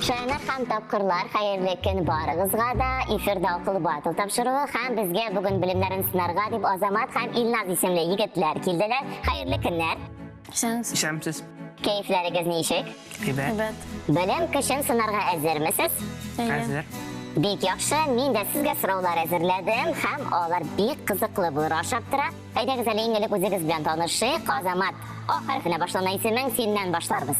Шаяннар һәм тапкырлар, хәерле көн барыгызга да. Эфирда Акыл Батл тапшыруы һәм безгә бүген белемнәрен сынарга дип Азамат һәм Илназ исемле егетләр килделәр. Хәерле көннәр. Исәнмесез. Исәнмесез. Кәефләрегез ничек? Әйбәт. Әйбәт. Белем көчен сынарга әзермесез? Әйе. Әзер. Бик яхшы, мин дә сезгә сораулар әзерләдем һәм алар бик кызыклы булыр ашап тора. Әйдәгез әле иң элек үзегез белән танышыйк. Азамат, А хәрефенә башлана исемең, синнән башларбыз.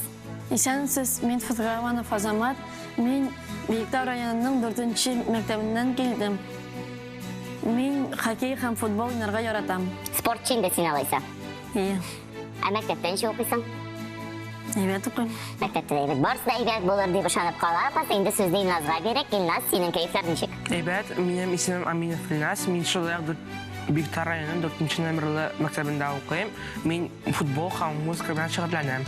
Исәнмесез, мин Фәтхрахманов Азамат. Мин Биектау районының 4 мәктәбеннән килдем. Мин хоккей һәм футбол уйнарга яратам. Спортчы инде син алайса. Әйе. Ә мәктәптә ничек укыйсың? Әйбәт укыйм. Мәктәптә дә әйбәт. Барысы да әйбәт булыр дип ышанып калабыз. Инде сүзне Илназга бирик. Илназ, синең кәефләр ничек? Әйбәт. Минем исемем Аминов Илназ. Мин шулай ук Биектау районының 4 номерлы мәктәбендә укыйм. Мин футбол һәм музыка белән шөгыльләнәм.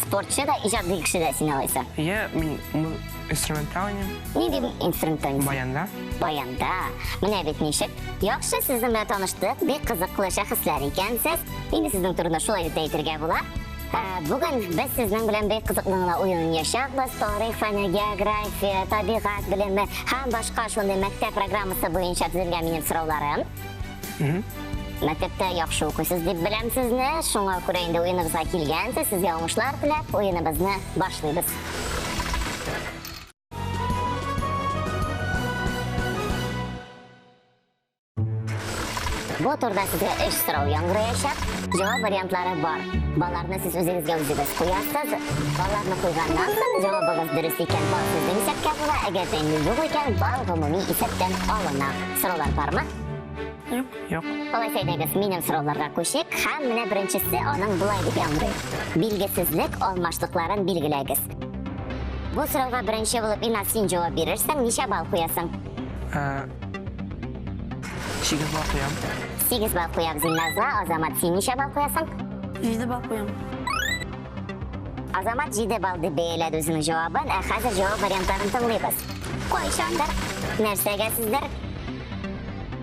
Спортчы да, иҗади кеше дә син алайса. Әйе, мин инструментта уйныйм. Нинди инструментта уйныйсың? Баянда. Баянда. Менә бит ничек. Яхшы, сезнең белән таныштык. Бик кызыклы шәхесләр икәнсез. Инде сезнең турында шулай дип тә әйтергә була. Бүген без сезнең белән бик кызыклы гына уен уйнаячакбыз. Тарих фәне, география, табигать белеме һәм башка шундый мәктәп программасы буенча төзелгән минем сорауларым. Мәктәптә яхшы укыйсыз дип беләм сезне, шуңа күрә инде уеныбызга килгәнсез, сезгә уңышлар теләп, уеныбызны башлыйбыз. Бу турда сезгә өч сорау яңгыраячак. Җавап вариантлары бар. Балларны сез үзегезгә үзегез куясыз. Балларны куйганнан соң җавабыгыз дөрес икән, балл сезнең исәпкә була, әгәр дә инде юк икән, балл гомуми исәптән алына. Сораулар бармы? Юк. Юк. Алайса әйдәгез, минем сорауларга күчик. Һәм менә беренчесе аның болай дип яңгырый. Билгесезлек алмашлыкларын билгеләгез. Бу сорауга беренче булып Илназ син җавап бирерсең, ничә балл куясың? 8 балл куям. 8 балл куябыз Илназга. Азамат, син ничә балл куясың? 7 балл куям. Азамат 7 балл дип бәяләде үзенең җавабын. Ә хәзер җавап вариантларын тыңлыйбыз. Кайчандыр, нәрсәгә сездер?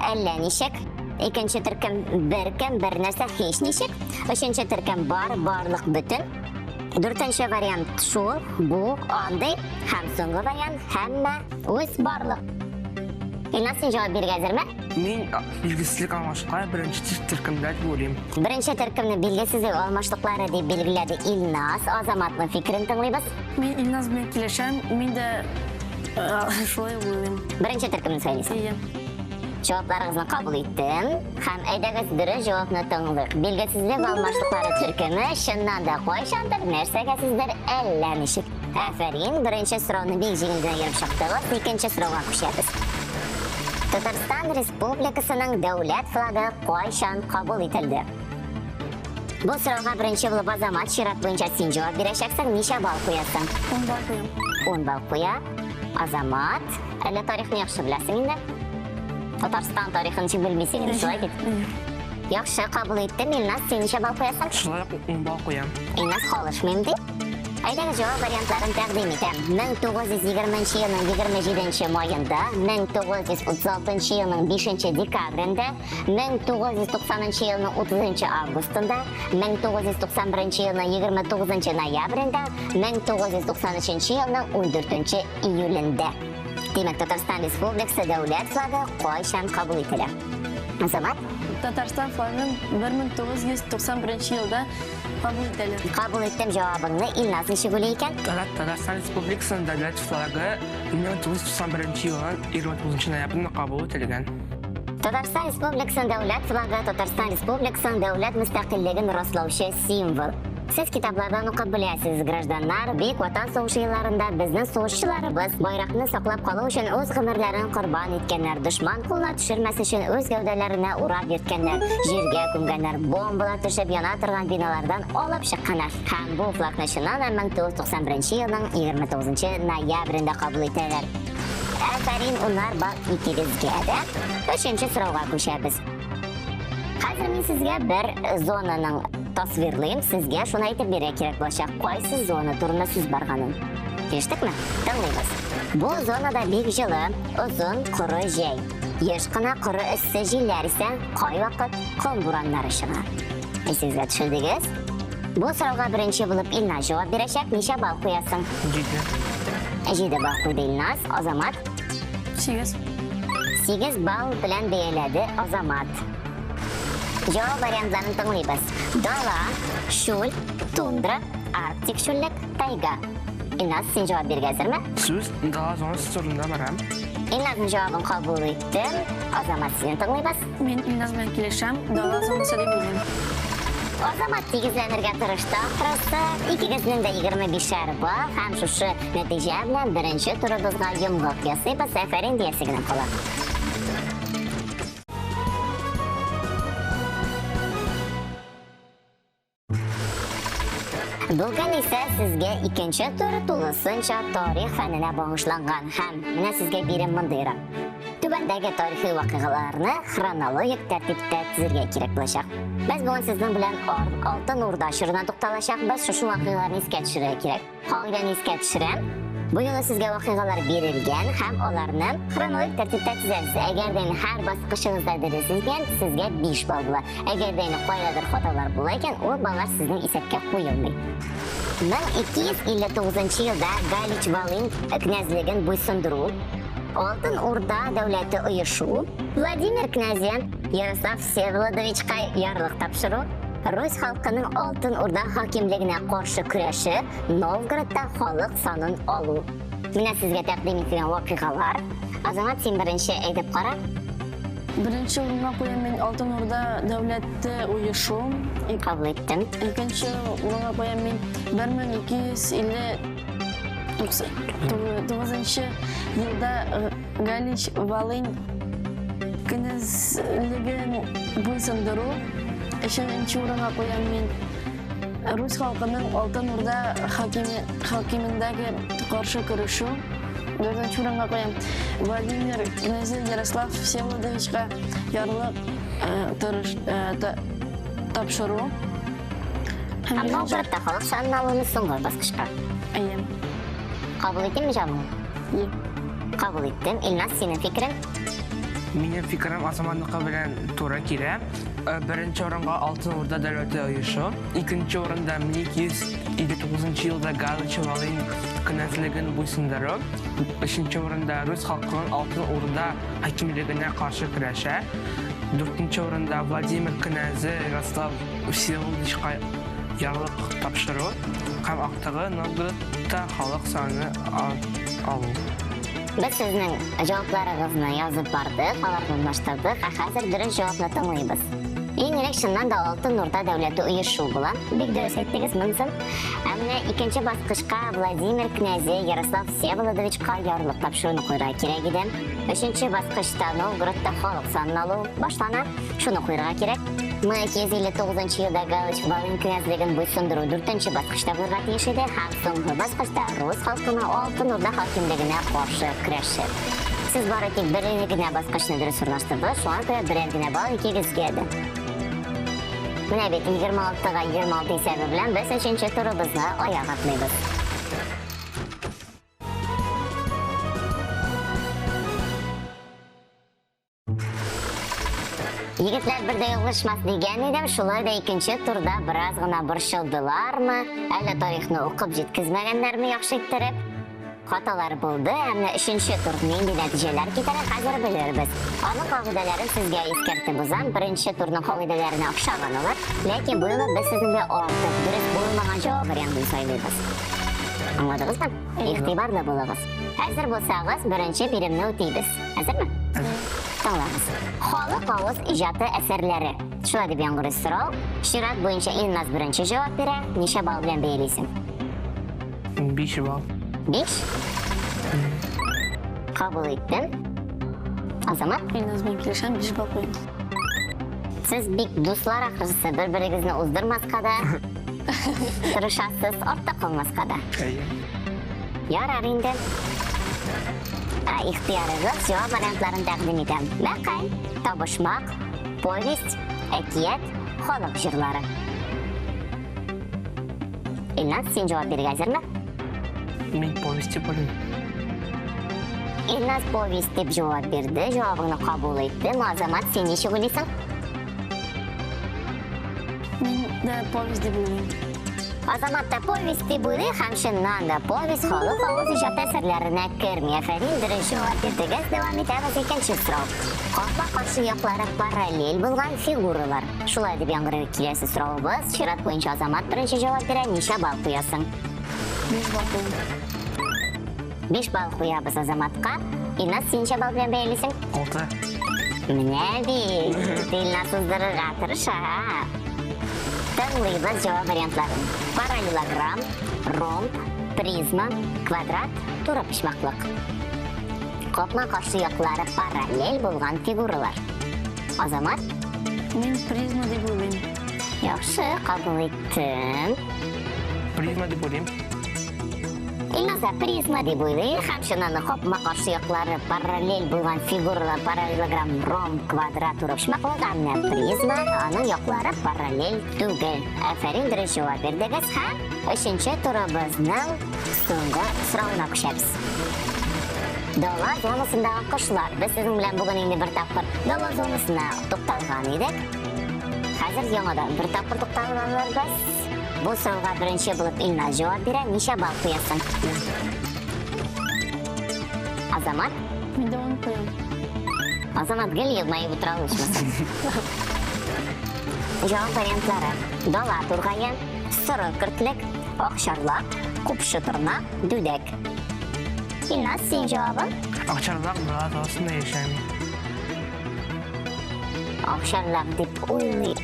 Әллә ничек. Икенче төркем беркем, бер нәрсә, һич ничек. Өченче төркем бар, барлык, бөтен. Дүртенче вариант шул, бу, андый. Һәм соңгы вариант һәммә, үз, барлык. Илназ, син җавап бирергә әзерме? Мин билгесезлек алмашлыклары беренче төркемдә дип уйлыйм. Беренче төркемне билгесезлек алмашлыклары дип билгеләде Илназ. Азаматның фикерен тыңлыйбыз. Мин Илназ белән килешәм. Мин дә шулай уйлыйм. Беренче төркемне сайлыйсың. Әйе. Җавапларыгызны кабул иттем. Һәм әйдәгез дөрес җавапны тыңлыйк. Билгесезлек алмашлыклары төркеме чыннан да кайчандыр, нәрсәгә сездер, әллә ничек. Афәрин, беренче сорауны бик җиңел генә ерып чыктыгыз. Икенче сорауга күчәбез. Татарстан Республикасының дәүләт флагы кайчан кабул ителде? Бу сорауга беренче булып Азамат чират буенча син җавап бирәчәксең. Ничә балл куясың? 10 балл куям. 10 балл куя. Азамат, әллә тарихны яхшы беләсең инде? Татарстан тарихын ничек белмисең инде, шулай бит? Яхшы, кабул иттем. Илназ, син ничә балл куясың? Шулай ук 10 балл куям. Илназ калышмыйм ди. Әйдәгез җавап вариантларын тәкъдим итәм. 1920 елның 27 маенда, 1936 елның 5 декабрендә, 1990 елның 30 августында, 1991 елның 29 ноябрендә, 1993 елның 14 июлендә. Димәк, Татарстан Республикасы дәүләт флагы кайчан кабул ителә? Азамат? Татарстан флагын 1991 елда кабул итәләр. Кабул иттем җавабыңны. Илназ ничек уйлый икән? Татарстан Республикасының дәүләт флагы 1991 елның 29 ноябрендә кабул ителгән. Татарстан Республикасының дәүләт флагы Татарстан Республикасының дәүләт мөстәкыйльлеген раслаучы символ. Сез китаплардан укып беләсез, гражданнар, Бөек Ватан сугышы елларында безнең сугышчыларыбыз байракны саклап калу өчен үз гомерләрен корбан иткәннәр, дошман кулына төшермәс өчен үз гәүдәләренә урап йөрткәннәр, җиргә күмгәннәр, бомбалар төшеп яна торган биналардан алып чыкканнар. Һәм бу флагны чыннан да 1991 елның 29 ноябрендә кабул итәләр. Афәрин, унар балл икегезгә дә. Өченче сорауга күчәбез. Хәзер мин сезгә бер зонаның тасвирлыйм, сезгә шуны әйтеп бирергә кирәк булачак, кайсы зона турында сүз барганын. Килештекме? Тыңлыйбыз. Бу зонада бик җылы, озын, коры җәй. Еш кына коры эссе җилләр исә, кайвакыт ком бураннары чыга. Исегезгә төшердегез? Бу сорауга беренче булып Илназ җавап бирәчәк. Ничә балл куясың? 7. 7 балл куйды Илназ. Азамат? 8. 8 балл белән бәяләде Азамат. Җавап вариантларын тыңлыйбыз. Дала, шүл, тундра, арктик шүллек, тайга. Илназ, син җавап бирергә әзерме? Сүз дала зонасы турында бара. Илназның җавабын кабул иттем. Азамат, сине тыңлыйбыз. Мин Илназ белән килешәм. Дала зонасы дип уйлыйм. Азамат тигезләнергә тырышты ахрысы. Икегезнең дә 25-әр балл һәм шушы нәтиҗә белән беренче турыбызга йомгак ясыйбыз. Афәрин диясе генә кала. Бүген исә сезгә икенче тур тулысынча тарих фәненә багышланган һәм менә сезгә бирем мондыйрак. Түбәндәге тарихи вакыйгаларны хронологик тәртиптә тезергә кирәк булачак. Без бүген сезнең белән Алтын Урда чорына тукталачакбыз. Шушы вакыйгаларны искә төшерергә кирәк. Кагыйдәне искә төшерәм. Бу юлы сезгә вакыйгалар бирелгән һәм аларны хронологик тәртиптә тезәбез. Әгәр дә инде һәр баскычыгызда дөрес икән, сезгә 5 балл була. Әгәр дә инде кайдадыр хаталар була икән, ул баллар сезнең исәпкә куелмый. 1259 елда Галич-Волынь князьлеген буйсындыру, Алтын Урда дәүләте оешу, Владимир князе Ярослав Всеволодовичка ярлык тапшыру, Русь халкының Алтын Урда хакимлегенә каршы көрәше, Новгородта халык санын алу. Менә сезгә тәкъдим ителгән вакыйгалар. Азамат, син беренче әйтеп кара. Беренче урынга куям мин Алтын Урда дәүләте оешу. Кабул иттем. Икенче урынга куям мин 1259 елда Галич Волынь кенәзлеген буйсындыру. Өченче урынга куям мин Русь халкының Алтын Урда хакимендәге каршы көрәшү. Дүртенче урынга куям Владимир князе Ярослав Всеволодовичка ярлык тапшыру. Һәм Новгородта халык санын алуны соңгы баскычка. Әйе. Кабул итимме җавабыңны? Е. Кабул иттем. Илназ, синең фикерең? Минем фикерем Азаматныкы белән туры килә. Беренче урынга Алтын Урда дәүләте оешу, икенче урында 1259 елда Галич-Волынь кенәзлеген буйсындыру, өченче урында Русь халкының Алтын Урда хакимлегенә каршы көрәшә, дүртенче урында Владимир князе Ярослав Всеволодовичка ярлык тапшыру һәм актыгы Новгородта халык саны алу. Без сезнең җавапларыгызны язып бардык, аларны урнаштырдык, ә хәзер дөрес җавапны тыңлыйбыз. Иң элек чыннан да Алтын Урда дәүләте оешу була. Бик дөрес әйттегез монысын. Ә менә икенче баскычка Владимир князе Ярослав Всеволодовичка ярлык тапшыруны куярга кирәк иде. Өченче баскычта Новгородта халык санын алу башлана. Шуны куярга кирәк. 1259 елда Галич-Волынь князьлеген буйсындыру дүртенче баскычта булырга тиеш иде һәм соңгы баскычта рус халкына Алтын Урда хакимлегенә каршы көрәше. Сез бары тик бер генә баскычны дөрес урнаштырдыгыз, шуңа күрә берәр генә балл икегезгә дә. Менә бит 26-га 26 исәбе белән без өченче турыбызны аяк атлыйбыз. Егетләр бер дә ялгышмас дигән идем, шулай да икенче турда бераз гына борчылдылармы, әллә тарихны укып җиткезмәгәннәрме яхшы иттереп? Хаталар булды, ә менә өченче тур нинди нәтиҗәләр китерә, хәзер белербез. Аның кагыйдәләрен сезгә искәртеп узам. Беренче турның кагыйдәләренә охшаган алар, ләкин бу юлы без сезнең белән артык дөрес булмаган җавап вариантын сайлыйбыз. Аңладыгызмы? Игътибарлы булыгыз. Әзер булсагыз, беренче биремне үтибез. Әзерме? Тыңлагыз. Халык авыз иҗаты әсәрләре. Шулай дип яңгырый сорау. Чират буенча Илназ беренче җавап бирә. Ничә балл белән бәялисең? 5 балл. 5? Кабул иттем. Азамат? Илназ белән килешәм, 5 балл куям. Сез бик дуслар ахрысы, бер-берегезне уздырмаска да тырышасыз, артта калмаска да. Әйе. Ярар инде. Ихтыярыгыз, җавап вариантларын тәкъдим итәм. Мәкаль, табышмак, повесть, әкият, халык җырлары. Илназ, син җавап бирергә әзерме? Мин повесть дип уйлыйм. Илназ повесть дип җавап бирде, җавабыңны кабул иттем. Азамат, син ничек уйлыйсың? Мин дә повесть дип уйлыйм. Азамат та повесть дип уйлый һәм чыннан да повесть халык авыз иҗаты әсәрләренә керми. Афәрин, дөрес җавап бирдегез. Дәвам итәбез. Икенче сорау. Капма-каршы яклары параллель булган фигуралар. Шулай дип яңгырый киләсе соравыбыз. Чират буенча Азамат беренче җавап бирә. Ничә балл куясың? 5 балл куям. 5 балл куябыз Азаматка. Илназ, син ничә балл белән бәялисең? 6. Менә бит, Илназ уздырырга тырыша. Тыңлыйбыз җавап вариантларын. Параллелограмм, ромб, призма, квадрат, турыпочмаклык. Капма-каршы яклары параллель булган фигуралар. Азамат? Мин призма дип уйлыйм. Яхшы, кабул иттем. Призма дип уйлыйм. Илназ да призма дип уйлый һәм чыннан да капма-каршы яклары параллель булган фигуралар параллелограмм, ромб, квадрат, турыпочмаклык, ә менә призма аның яклары параллель түгел. Афәрин, дөрес җавап бирдегез һәм өченче турыбызның соңгы соравына күчәбез. Дала зонасындагы кошлар. Без сезнең белән бүген инде бер тапкыр дала зонасына тукталган идек. Хәзер яңадан бер тапкыр тукталып алырбыз. Бу сорауга беренче булып Илназ җавап бирә. Ничә балл куясың? Азамат? Мин дә ун куям. Азамат гел елмаеп утыра ул ичмасам. Җавап вариантлары: дала тургае, соры көртлек, акчарлак, купшы торна, дүдәк. Илназ, синең җавабың? Акчарлак дала даласында яшәми. Акчарлак дип уйлый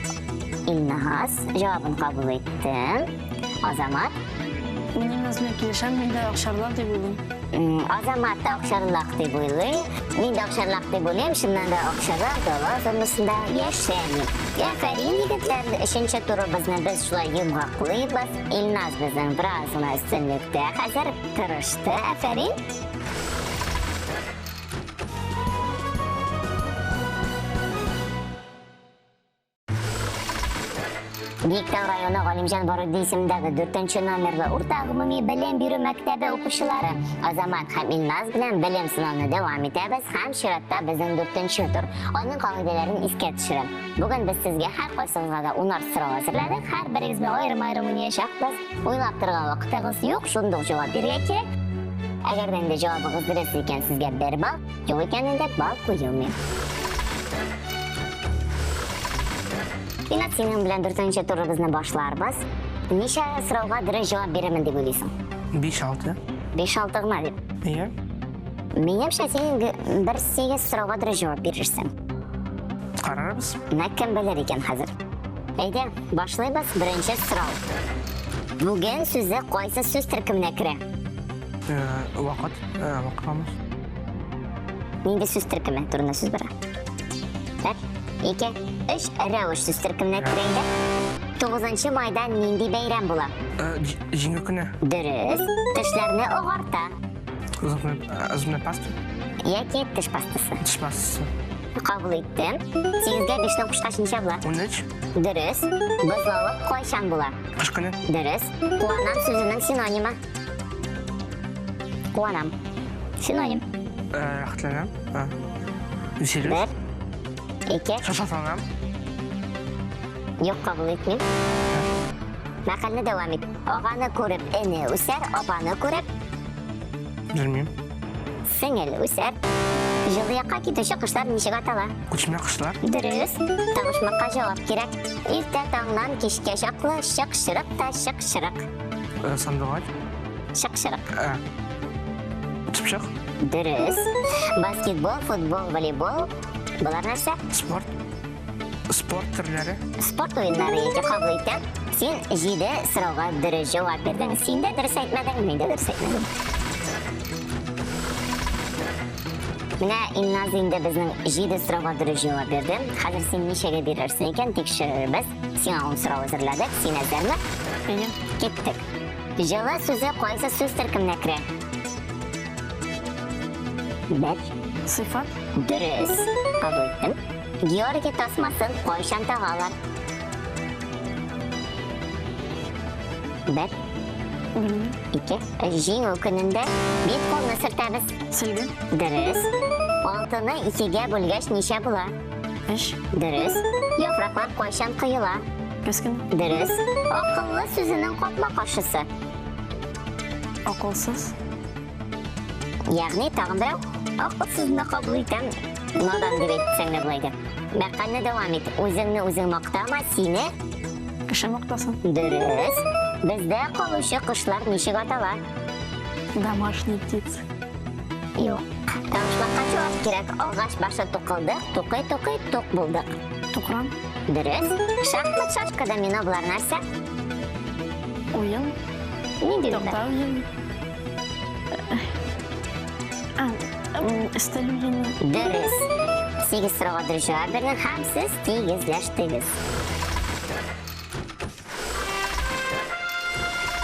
Илназ. Җавабын кабул иттем. Азамат? Мин Илназ белән килешәм, мин дә акчарлак дип уйлыйм. Азамат та акчарлак дип уйлый. Мин дә акчарлак дип уйлыйм. Чыннан да акчарлак дала зонасында яшәми. Афәрин, егетләр, өченче турыбызны без шулай йомгаклыйбыз. Илназ безнең бераз гына өстенлектә хәзер. Тырышты, афәрин. Биектау районы Галимҗан Баруди исемендәге 4 номерлы урта гомуми белем бирү мәктәбе укучылары Азамат һәм Илназ белән белем сынауны дәвам итәбез һәм чиратта безнең 4 тур. Аның кагыйдәләрен искә төшерәм. Бүген без сезгә һәркайсыгызга да унар сорау әзерләдек. Һәрберегез белән аерым-аерым уйнаячакбыз. Уйлап торган вакытыгыз юк, шундук җавап бирергә кирәк. Әгәр дә инде җавабыгыз дөрес икән, сезгә бер балл, юк икән инде балл куелмый. Ринат, синең белән дүртенче турыбызны башларбыз. Ничә сорауга дөрес җавап бирермен дип уйлыйсың? 5-6. 5-6 гына дип. Иә. Минемчә, син бер 8 сорауга дөрес җавап бирерсең. Карарбыз. Менә кем белер икән хәзер. Әйдә, башлыйбыз. Беренче сорау. Бүген сүзе кайсы сүз төркеменә керә? Вакыт, вакыт алмаш. Нинди сүз төркеме турында сүз бара? Бер, ике, өч, рәвеш сүз төркеменә керә инде. 9 майда нинди бәйрәм була? Җиңү көне. Дөрес. Тешләрне агарта. Зубная паста. Яки теш пастасы. Теш пастасы. Кабул иттем. 8-гә 5-не кушкач ничә була? 13. Дөрес. Бозлавык кайчан була? Кыш көне. Дөрес. Куанам сүзенең синонимы. Куанам. Синоним. Рәхәтләнәм. Веселюсь. Бер. Ике. Шатланам. Юк, кабул итмим. Мәкальне дәвам ит. Аганы күреп, эне үсәр, апаны күреп. Белмим. Сеңел үсәр. Җылы якка китүче кошлар ничек атала? Күчмә кошлар. Дөрес. Табышмакка җавап кирәк. Иртә таңнан кичкә чаклы чык-чырык та чык-чырык. Сандугач. Чык-чырык. Чыпчык. Дөрес. Баскетбол, футбол, волейбол. Болар нәрсә? Спорт. Спорт төрләре. Спорт уеннары яки кабул итәм. Син 7 сорауга дөрес җавап бирдең. Син дә дөрес әйтмәдең, мин дә дөрес әйтмәдем. Менә Илназ инде безнең 7 сорауга дөрес җавап бирде. Хәзер син ничәгә бирерсең икән, тикшерербез. Сиңа 10 сорау әзерләдек. Син әзерме? Әйе. Киттек. Җылы сүзе кайсы сүз төркеменә керә? Бер. Сыйфат. Дөрес. Кабул иттем. Георгий тасмасын кайчан тагалар? Бер. Белмим. Ике. Җиңү көнендә бит кулны сөртәбез. Сөлге. Дөрес. Алтыны икегә бүлгәч ничә була? Өч. Дөрес. Яфраклар кайчан коела? Көз көне. Дөрес. Акыллы сүзенең капма-каршысы. Акылсыз. Ягъни тагын берәү акылсызны кабул итәм, надан дип әйтсәң дә була иде. Мәкальне дәвам ит. Үзеңне үзең мактама, сине кеше мактасын. Дөрес. Бездә калучы кошлар ничек атала? Домашний птицы. Юк. Табышмакка җавап кирәк. Агач башы тукылдык, тукый-тукый тук булдык. Тукран. Дөрес. Шахмат, шашка, домино болар нәрсә? Уен. Нинди уеннар? Такта уены. Өстәл уены. Дөрес. Сигез сорауга дөрес җавап бирдең һәм сез тигезләштегез.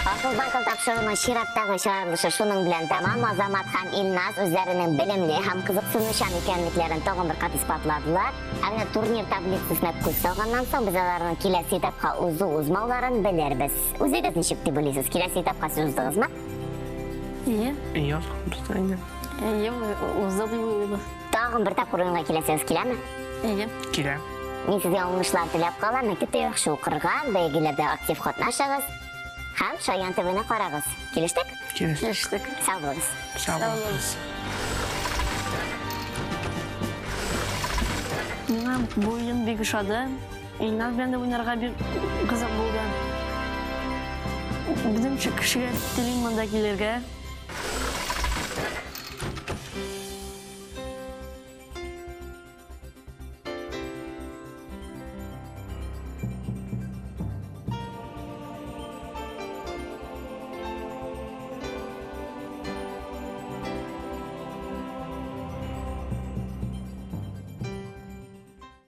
Асыл Байкал тапшыруының чираттагы чыгарылышы шуның белән тәмам. Азамат һәм Илназ үзләренең белемле һәм кызыксынучан икәнлекләрен тагын бер кат исбатладылар. Ә менә турнир таблицасына күз салганнан соң без аларның киләсе этапка узу-узмауларын белербез. Үзегез ничек дип уйлыйсыз? Киләсе этапка сез уздыгызмы? Ие. Ие, узганбыз да инде. Ие, уздык дип уйлыйбыз. Тагын бер тапкыр уенга киләсегез киләме? Ие. Килә. Мин сезгә уңышлар теләп калам. Мәктәптә яхшы укырга, бәйгеләрдә актив катнашыгыз һәм Шаян ТВны карагыз. Килештек? Килештек. Килештек. Сау булыгыз. Сау булыгыз. Миңа бу уен бик ошады. Илназ белән дә уйнарга бик кызык булды. Бөтен кешегә телим монда килергә.